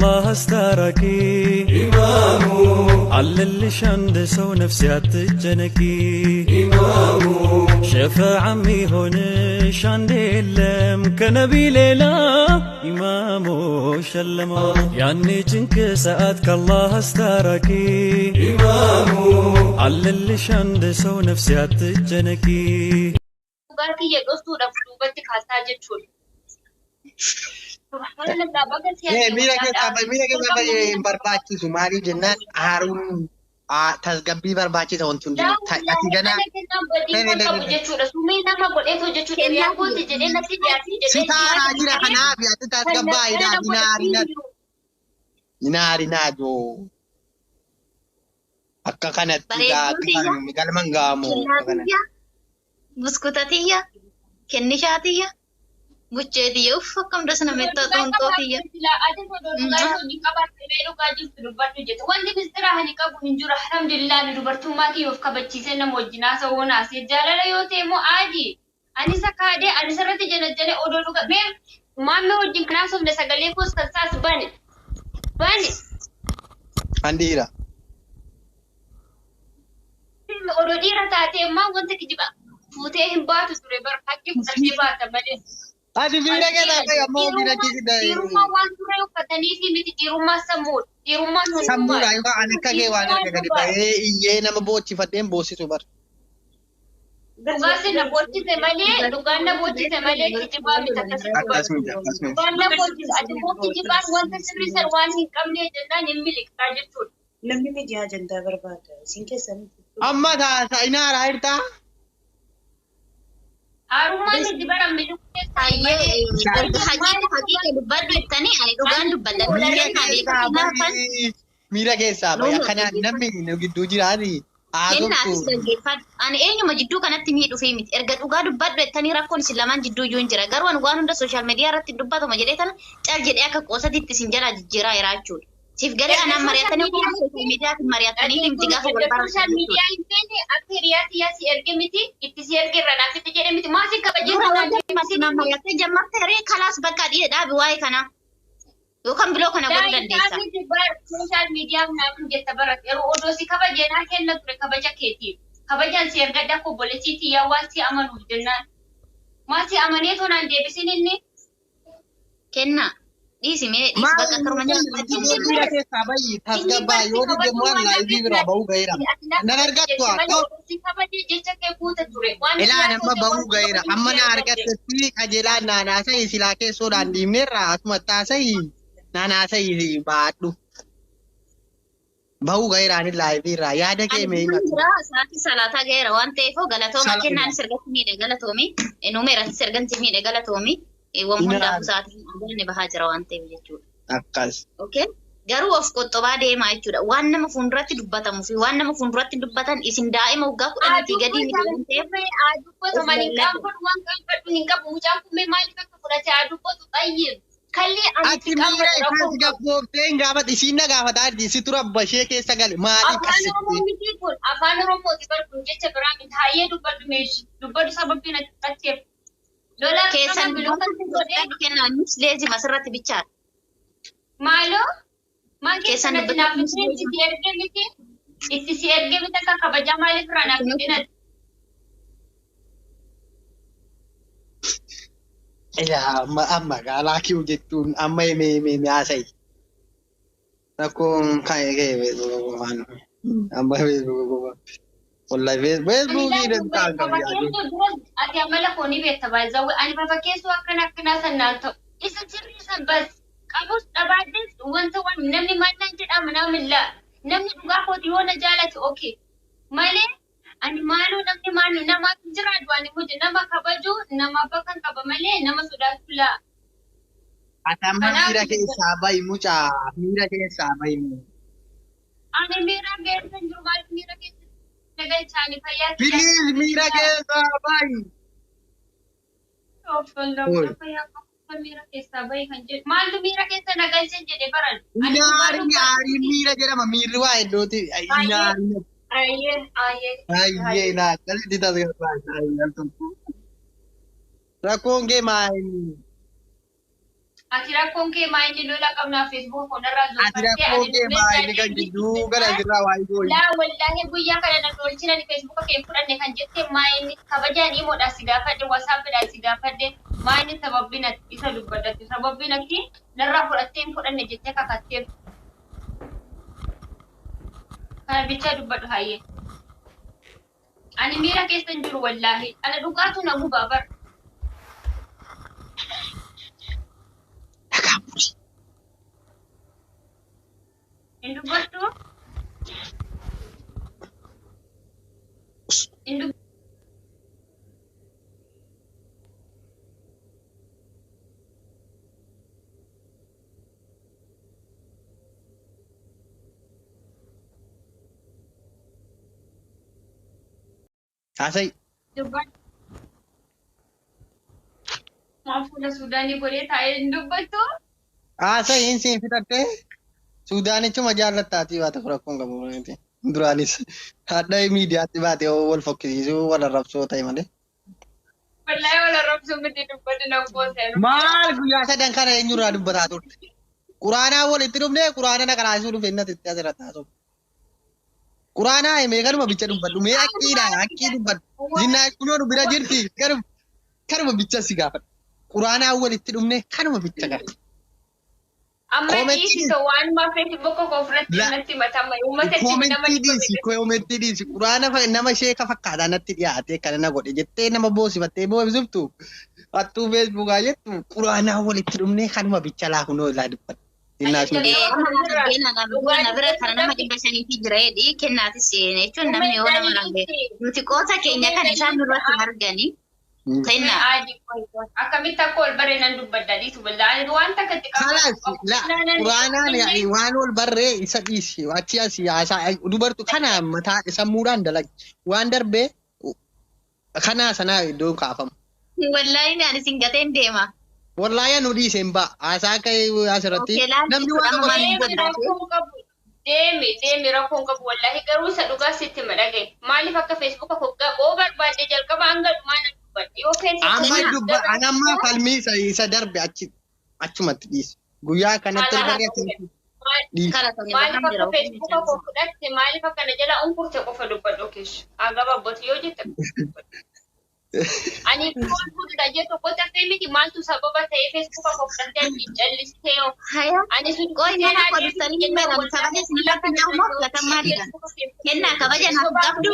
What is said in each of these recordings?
ከአላህ አስታራቂ ኢማሙ አለልሽ አንድ ሰው ነፍሴ አትጨነቂ ኢማሙ ሸፈዓ የሚሆንሽ አንድ የለም ከነቢ ሌላ ኢማሙ ሸለማ ያኔ ጭንቅ ሰዓት ከአላህ አስታራቂ ኢማሙ አለልሽ አንድ ሰው ነፍሴ አትጨነቂ። Dhugaa kiyya dhoksuudhaaf duubatti kaasaa jechuudha. Subhaanallah, baga si arge. Miira keessaa Wayyaadha. bahi, miira keessaa bahi hin barbaachisu. Maaliif jennaan aaruun tasgabbii barbaachisa wanti hundinuu. Ati ganaa Ana kennaan badii kan qabu jechuudha. Sumii nama godheetu jechuudha. Hiriyaa kooti jedhee natti dhiyaate Si jedhee taaraa jira, kanaaf ati tasgabbaa'iidhaaf hin aarinaa. Hin aarinaa joo. Akka kanatti gaa Bareedduu akka tiyya, kana galma hin ga'amu akka kennaa kanatti. tiyya, buskuta tiyya, kennishaa tiyya, buchee tiyya, uff akkam das namatti xuunxoo tiyya. Wanti mistira hani qabu hin jiru. Alhamdulillah, nu dubartummaa kiyya of kabachiisee nama wajjin haasa'uu naasee jaalala yoo ta'e immoo aadii. Anis akka aadee anis irratti jala odoo dhuga mee maammee wajjin kan haasofne sagalee koos kan saas bane bane. An dhiira. Odoo dhiira taatee immoo wanta kijiba fuutee hin baatu ture, bar haqqi fudhattee baata malee. Ati miira keessaa bahi ammoo miira keessa Dhiirummaa waan turee uffatanii fi miti, dhiirummaa sammuudha. Dhiirummaan sammuudha yookaan ani akka kee waan erga gadi bahee iyyee nama boochifadheen boosisu bar. Dhugaas na boochise malee, dhugaan na boochise malee kijibaa miti akkasitti. Akkas miti, akkas miti. Dhugaan na boochise, ati immoo kijibaan wanta sirrii san waan hin qabne jennaan hin miliqxaa jechuudha. Namni miidiyaa ajandaa barbaada. Isin keessa miti. Amma taasa inaaraa jirtaa? Haarummaan miti bara miliquu keessaa Hayyee, erga haqiiqa haqiiqa dubbadhu jettanii ani dhugaan dubbadha. Miira Kennaa keessaa beekaa hinaafan bahi. Miira keessaa bahi. Akkanaan namni nu gidduu jiraati. Kennaatis Haasoftu. dhaggeeffadhu. Ani eenyuma jidduu kanatti miidhufii miti. Erga dhugaa dubbadhu jettanii rakkoon isin lamaan jidduu iyyuu hin jira. Garuu ani waan hunda social media irratti dubbatuma jedhee tana cal jedhee akka qoosatitti isin jalaa jijjiiraa jira jechuudha. Siif galee anaan mari'attanii akkuma social mediaatiin mari'attanii miti gaafa wal Social baratan jechuudha. media hin feene, akka hiriyaa tiyyaa si erge miti, itti si erge irra naafitti jedhe miti, maasii kabajee Dura sanaan waggaa martinaan mari'attee jammartee ree kalaas bakka dhiye dhaabi waa'ee kanaa. Yookaan biloo kana godhuu dandeessa. Miti bar, social media naaf jetta bara yeroo odoo si kabajee naa kenna ture kabaja keetiif. Kabajaan si ergadha akka obboleettii tiyyaa waan si amanuuf jennaan. Maasii amanee tonaan deebisin inni. Kennaa. Dhiisi mee, dhiisi Maal bakka akkaruma ati miira keessaa bahi, tasgabbaa yoo didde immoo live biraa bahuu gaheera. Nan argattu haa ta'u. Si kabajee jecha kee guuta ture. Waan Ilaan amma bahuu gaheera. Amma na argattetti qajeelaan naan haasa'i, silaa keessoodhaan dhiibneerra asumatti haasa'i naan haasa'i baadhu. Bahuu gaheera ani live irraa yaada kee Ani mee bira himatu. jira, sa'aatii salaataa gaheera waan ta'eef galatooma. Salaama. Kennaan sirgatti miidhe galatoomi. Numeeratti sirganti miidhe galatoomi. Waan hundaafuu sa'aatiin agarne bahaa jira waan ta'eef jechuudha. Akkas. Okay? Garuu of qoxxobaa deemaa jechuudha. Waan nama fuulduratti dubbatamuu fi waan nama fuulduratti dubbatan isin daa'ima waggaa 10tii gadii miti waan ta'eef Dubbatu malee hin qaanfadhu, waan qaanfadhu hin qabu. Mucaan kun mee maaliif akka fudhate haa dubbatu xayyib. Kalli ani Ati miira tasgabbooftee hin gaafat, isiin na gaafataa jirti, si tura bashee keessa gale maaliif Afaan qasitti? Oromoo miti kun, afaan Oromooti bar kun, jecha biraa miti. Hayyee, dubbadhu meeshi, dubbadhu, sababiin ati fudhatteef. Lola keessan bilookatti godhee dubbadhu kennaa nus leezima asirratti bichaadha. Maaloo maal Keessan keessan ati naaf itti si erge miti, itti si erge miti, akka kabajaa maaliif irraa naaf fidin ati? Ilaa amma amma gaalaa kiyu jechuun amma himee himee himee haasa'i. Rakkoon kan kee Feesbuuka qofaan amma Feesbuuka qofaan. Wallahi Feesbuukii danda'an qabu yaadu. Ati amala koo ni beekta baay'ee, ani fafakkeessuu akkana akkanaa san naan ta'u. Isa sirrii san bas qabus dhabaaddes wanta waan namni maal naan jedhama naamillaa. Namni dhugaa kooti yoo na jaalate okay. Malee ani maaloo namni maal namaaf hin jiraatu, ani hojii nama kabaju nama bakka hin qaba malee nama sodaachuu laa. Ati amma miira keessaa bahi mucaa, miira keessaa bahi. Ani miira keessa hin jiru, maaliif miira keessa nagalchaani fayyaa Please, miira keessaa bahi. Oi. Miira keessaa bahi kan jedhu maaltu miira keessa nagalchan jedhe baran. Inaari aariin miira jedhama, miirri waa hedduuti. Inaari. Ayyee, ayyee. Baay'ee ilaa akkasitti tasgabbaa'e. Rakkoon kee maa inni? Ati rakkoon kee maa inni lola qabnaa Facebook kanarraa Ati rakkoo kee maa inni kan gidduu gara asirraa waa'ee gooyi. Laa wallaahi guyyaa kana nan oolchina ani Facebook kee fudhanne kan jette maa inni kabajaan imoodhaan si gaafadhe WhatsAppidhaan si gaafadhe maa inni sababbiin ati isa dubbadhatu sababbiin ati narraa fudhattee hin fudhanne jettee kakatteef. Kana bichaa dubbadhu hayyee. Ani miira keessa hin jiru wallaahi. Ana dhugaatu na gubaa bara. Dhagaa buusi. Hin dubbattu? Hin dubbattu? Haasa'i. Dubbadhu. Maal fuula Suudaanii godhee taa'ee hin dubbattu? Haasa'i hin siin fixattee Suudaanichuma jaallattaatii waa tokko rakkoon qabu. Duraanis hadha miidiyaatti baatee wal fokkisiisuu wal arrabsoo ta'e malee. Wallaahi wal arrabsuu miti dubbadhu nan booseeru. Maal guyyaa sadan kana eenyurraa dubbataa turte? Quraanaa walitti dhufnee quraana na qaraasuu dhufe innati itti asirratti haasa'u. Quraanaa himee kanuma bicha dubbadhu. Mee akkiidha akkii dubbadhu. Zinnaa kunoo nu bira jirti. Kanuma bicha si gaafadhu. Quraanaa walitti dhufnee kanuma bicha gaafadhu. Amma dhiisito waanuma Facebook koo ofirratti natti matama. Uummata itti nama Koomentii dhiisi koomentii dhiisi quraana nama sheeka fakkaataa natti dhiyaate kana na godhe jettee nama boosifattee boosiftu hattuu feesbuukaa jettu quraanaa walitti dhufnee kanuma bicha laa kunoo ilaa dubbadhu. Na bira kana nama 500 jira jedhi kennaatis jechuun namni yoo nama range nuti qoosa keenya kan isaan nurratti argani kenna. Akkamitti akka ol barree nan dubbadda dhiisu bal'aa waan takka itti Kalaas la quraanaan waan ol barree isa dhiisi achi asii haasaa dubartu kana mataa sammuudhaan dalagi waan darbee kanaa sanaa iddoo kaafamu. Wallaahi ani sin gateen deema. Wallaahi nu dhiise hin ba'a haasaa akka asirratti namni waan tokko qabu. Deemi deemi rakkoon qabu wallaahi garuu isa dhugaa sitti madhage maaliif akka feesbuuka hoggaa boo barbaadde jalqaba hanga dhumaa nan dubbadhe yoo Amma dubba an amma falmii isa darbe achumatti dhiise guyyaa kanatti darbe dhiise. Maaliif akka feesbuuka koo fudhatte maaliif akka na jala unkurte qofa dubbadhu keessa haa gabaabbotu yoo jette Ani foon fuudha jee tokkotti hafee miti maaltu sababa ta'ee feesbuuka koo fudhattee ati callistee yoo. Ani sun Qoy mana koo dhuftanii hin beekan sagalee isin irratti nyaa'u moo filatamaa dha. Kennaa kabaja naaf qabdu.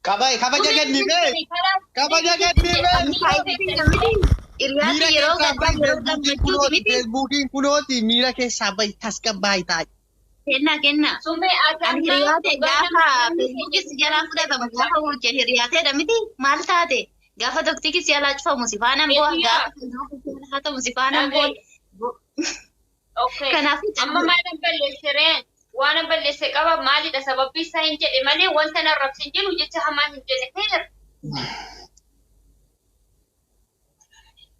Kabaja kennitee kabaja kennitee. Hiriyaatti yeroo gaddaa yeroo gammachuuti miti. Feesbuukiin kunooti miira keessaa bahi tasgabbaa'ii taa'i. Kennaa kennaa. Summee ati Ani hiriyaate gaafa feesbuukis jalaa fudhatamu gaafa hojii hiriyaateedha miti maal taate gaafa tokkikis jalaa cufamu si faana bu'a gaafa feesbuukis jalaa hatamu si faana bu'a. Kanaafuu amma maal balleesse ree waan balleesse qaba maalidha sababbi isaa hin jedhe malee wanta na arrabse hin jedhu jecha hamaa hin jedhe heer.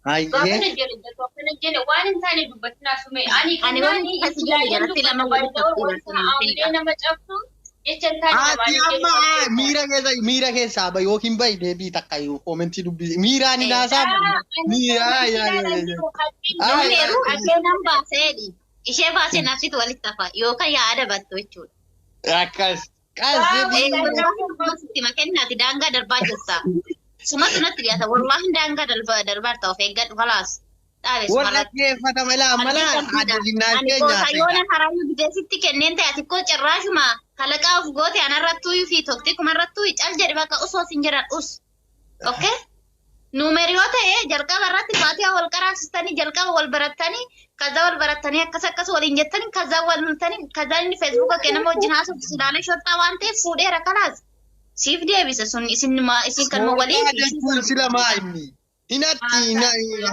Hayyee. Gaafa na jedhe waan hin taane dubbatinaa sume ani Ani waan akkasi jedhe jalatti lama walitti qabsiifatan nama cabsu jecha hin taane Ati amma miira keessaa bahi yookiin bahi deebii takka iyyuu koomentii dubbisi. Miiraan hin haasaa miiraa Yeroo ishee nan baaseedhi. Ishee baasee nafsitu walitti hafa yookaan yaa adabattu jechuudha. Akkas. Qassi kennaati daangaa darbaa jirta. Sumatu natti dhiyaata. Wallaahi daangaa darbaa of eeggadhu kalaas. Dhaabe Warra dhaggeeffatama ilaa mala addunyaa Ani keenya. yoona harayyuu gideesitti kenneen ta'e ati koo cirraashuma kalaqaa of goote anarrattuu fi tokkikumarrattuu cal jedhi bakka usoo sin jedhan us. Okay? Nuumeriyoo ta'e jalqaba irratti faatihaa wal qaraasistanii jalqaba wal barattanii kaza wal barattanii akkas akkas waliin jettanii kaza wal lultanii kaza inni feesbuuka kee nama wajjin haasoftu silaalee shorxaa waan ta'eef fuudheera kalaas. Siif deebisa sun isin isin kanuma waliin. Jechuun sila maa inni? Hinatti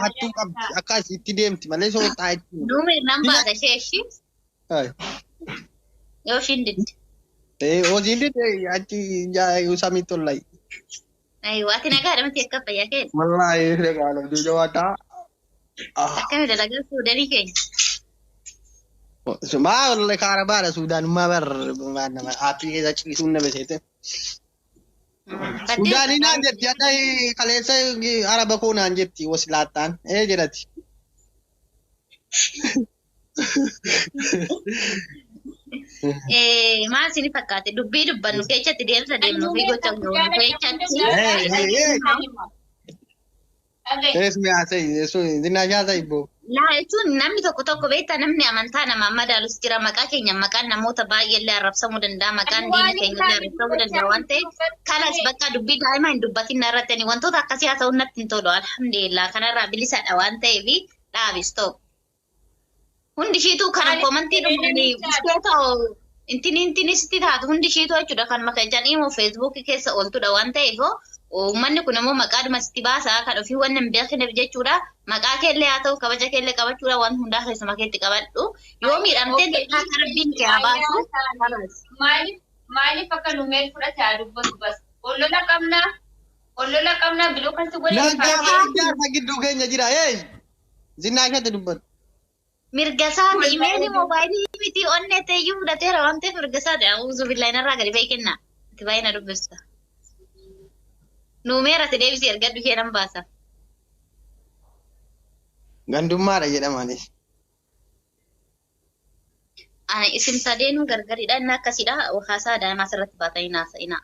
hattuu qabdi akkas itti deemti malee shorxaa jechuun. Nuumer nan baasa ishee ishii yoo ishiin didde. Hojiin didde achi samiitti ol layi. Aywa ati nagaadha miti akka fayyaa keenya. Wallaahi nagaadha jawaadhaa. Akkami dalagaa Suudaanii keenya. Maa wallahi kaarabaadha Suudaanummaa bar nama aappii keessa ciisuun nama seete. Suudaanii naan jetti hadha kaleessa araba koo naan jetti wasilaattaan ee jedhati. Maal isin fakkaate dubbii dubbannu keessatti deemsa deemnu fi gocha goonu keessatti. Hey, hey, hey. Eesmi haasa'e zinaa haasa'e boo. Laa jechuun namni tokko tokko beektaa namni amantaa namaa madaalus jira maqaa keenya maqaan namoota baay'eellee arrabsamuu danda'a maqaan diina keenyallee arrabsamuu danda'a waan ta'eef kanas bakka dubbii daa'imaa hin dubbatin irratti wantoota akkasii haasa'uun natti hin tolu alhamdulillah kanarraa bilisadha waan ta'eef dhaabi stop. Hundi ishiitu kana komantii dhumanii intini intini sitti taatu hundi ishiitu jechuudha kan maqaa immoo feesbuukii keessa ooltudha waan ta'eef uummanni kun immoo maqaadhuma sitti baasaa kan ofii waan hin beekneef jechuudha. Maqaa keellee haa ta'u kabaja keellee qabachuudha waan hundaa keessuma keetti qabadhu. Yoo miidhamtee akka rabbiin kee haa baasu. Maaliif akka numeen fudhate haa dubbatu bas. Ollola qabna. Ollola qabna biloo kan si godhe. Nagaa jaarsa gidduu keenya jira. Hey! Zinaa isheetti dubbatu. Mirga isaati imeelii moobaayilii miti onnee ta'eyyuu fudhateera waan ta'eef mirga isaati. Auzu billahi narraa gadi ba'ee kenna. Itti baay'ee na dubbista. Nuumeera ati deebisii ergadhu ishee nan baasa. Gandummaadha jedhamaanis. Isin sadeenuu gargaridha inni akkasidha haasaa daa'imaa asirratti baatanii haasa'ina.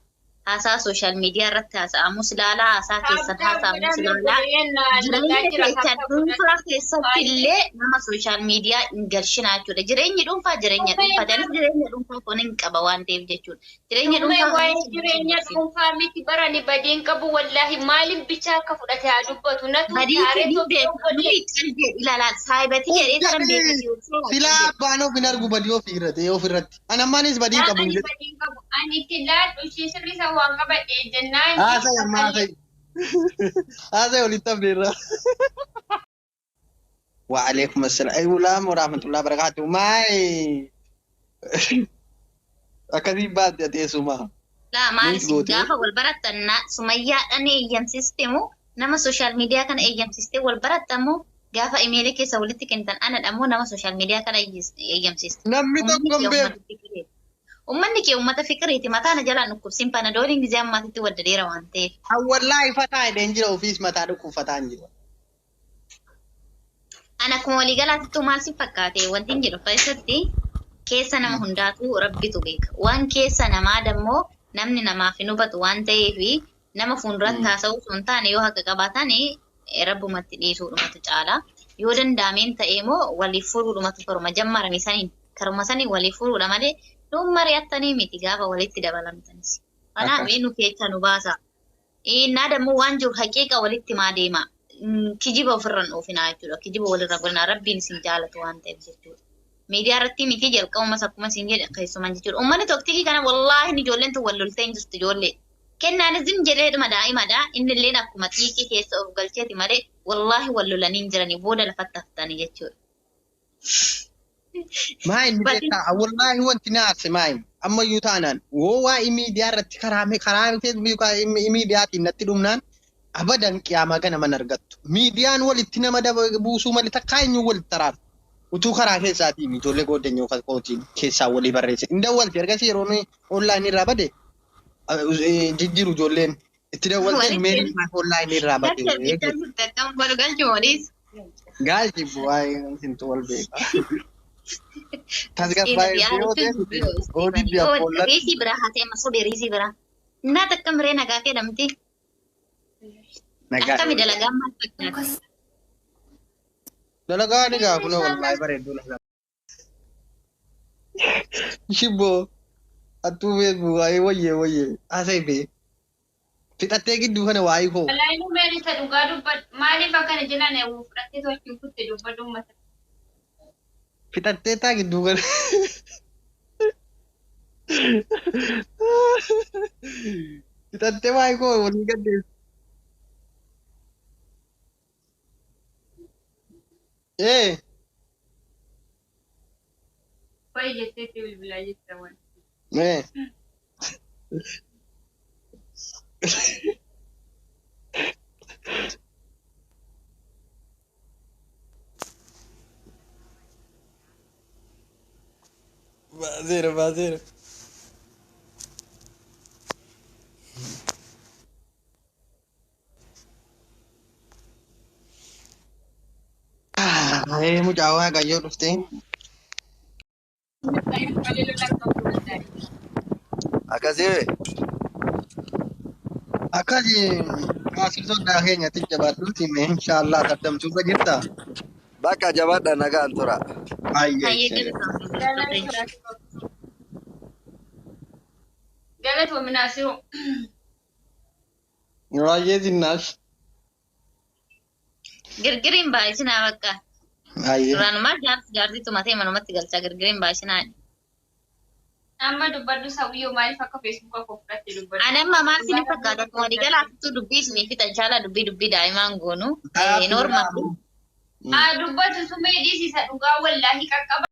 Haasaa sooshaal miidiyaa irratti haasa'amus ilaalaa haasaa keessan haasa'amus ilaalaa jireenya keessan dhuunfaa keessatti illee nama sooshaal miidiyaa hin galchinaa jechuudha. Jireenyi dhuunfaa jireenya dhuunfaa anis jireenya dhuunfaa kun hin qaba waan ta'eef jechuudha. Jireenya dhuunfaa waa'ee jireenya dhuunfaa miti barani badiin qabu wallaahi maaliif bichaa akka fudhate haa dubbatu natu badii fedhii beeku ilaalaa saayibatii jedhee kanan beeku. Silaa abbaan of hin argu badii ofii irratti ofirratti. Ani ammaanis badii qabu hin jedhu. Ani itti laadhu ishee sirrii waan qabadhe jennaan. Haasa'e amma haasa'e. Haasa'e walitti hafneerra. Waalaikum assalam warahmatullahi wabarakatuh. Maay akkasii baate ati eessumaa. Laa maal gaafa wal barattan sumayyaadhaan eeyyamsiiste moo nama sooshaal miidiyaa kana eeyyamsiiste wal barattan moo gaafa imeelii keessa walitti kennitan anadha moo nama sooshaal miidiyaa kana eeyyamsiiste. Namni tokko hin beeku. Uummanni kee uummata fikiriiti mataa na jalaan dhukkubsiin panadooliin gizee ammaatitti waddadeera waan ta'eef. Wallaahi fataa hidheen jira ofiis mataa dhukkubfataa hin jiru. Ana akkuma waliigalaatittuu maal si fakkaate wanti hin jedhu keessatti keessa nama hundaatu rabbitu beeka. Waan keessa namaa dammoo namni namaaf hin hubatu waan ta'eef nama fuulduratti haasa'uu osoo hin taane yoo haqa qabaatan rabbumatti dhiisuudhumatu caala. Yoo danda'ameen ta'e immoo waliif furuudhumatu karuma jammarame saniin karuma saniin waliif furuudha malee nuun mari'attanii miti gaafa walitti dabalamtanis. Kanaaf nu keessa nu baasa. Innaa dammoo waan jiru haqiiqa walitti maa deema. Kijiba ofirra hin oofinaa jechuudha. Kijiba walirra godhinaa rabbiin isin jaalatu waan ta'eef jechuudha. Miidiyaa irratti miti jalqabumas akkuma isin jedhe keessumaan jechuudha. Uummanni tokkichi kana wallaahi ijoolleen tun wal loltee hin jirtu ijoollee. Kennaanis zim jedheedhuma daa'imadha. Inni illeen akkuma xiiqii keessa of galcheeti malee wallaahi wal lolanii hin jiranii booda lafatti haftanii jechuudha. Maa inni beekaa wallaahi wanti na aarse maa inni ammayyuu taanaan woo waa'ee miidiyaa irratti karaa feesbuukii miidiyaatiin natti dhumnaan abadan qiyaamaa kana mana argattu. Miidiyaan walitti nama buusuu malee takkaa eenyuun walitti araartu. Utuu karaa keessaatiin ijoollee gooddanyoo kootiin keessaa walii barreesse. Hin dawwalti ergasii yeroo nuyi onlaayinii irraa bade jijjiiru ijoolleen itti dawwaltee meeshaa onlaayinii irraa bade. Gaalchi bu'aa sintu wal beeka. Riisii biraa haa ta'e masoo riisii biraa. Innaa takka miree nagaa jedhamti. Akkami dalagaa maal fakkaata? Dalagaa ni gaafa kunoo wallaahi bareedduu lafa. Shibboo attuu feesbuuk waa'ee wayyee wayyee haasa'e bee fixattee gidduu kana waa'ee koo. Wallaahi numeen isa dhugaa dubbadhu maaliif akkana jedhan fudhattee to'achuun kutte dubbadhu uummata. Fixattee taa gidduu kana. Fixattee waa'ee koo walii gaddeessu. Ee. Fa'i jetteetti bilbilaa jetta waan. Ee. Baaseera baaseera. Ayee mucaa waaqayyoo dhuftee. Akkasii Akkasi Naasir soddaa keenyatti jabaadhuuti mee inshaallah tardamtuurra jirta. Bakka jabaadha nagaan tura. Baay'ee Hayyee ishee. galatoomii. Galatoomi Naasiroo. Baay'ee zinnaash. Girgiriin baay'isinaa bakka. Baay'ee. Duraanumaa jaarsi jaartii tumatee manumatti galchaa girgiriin baay'isinaa. Amma dubbadhu sawiyyoo maaliif akka feesbuuka koo fudhatte dubbadhu. Ani amma maal isin fakkaata? Akkuma waliigala asittuu dubbii isinii fixa inshaallah dubbii dubbii daa'imaan goonu. Normaal. Haa dubbatu sumee dhiisisa dhugaa wallaahi qaqqaba.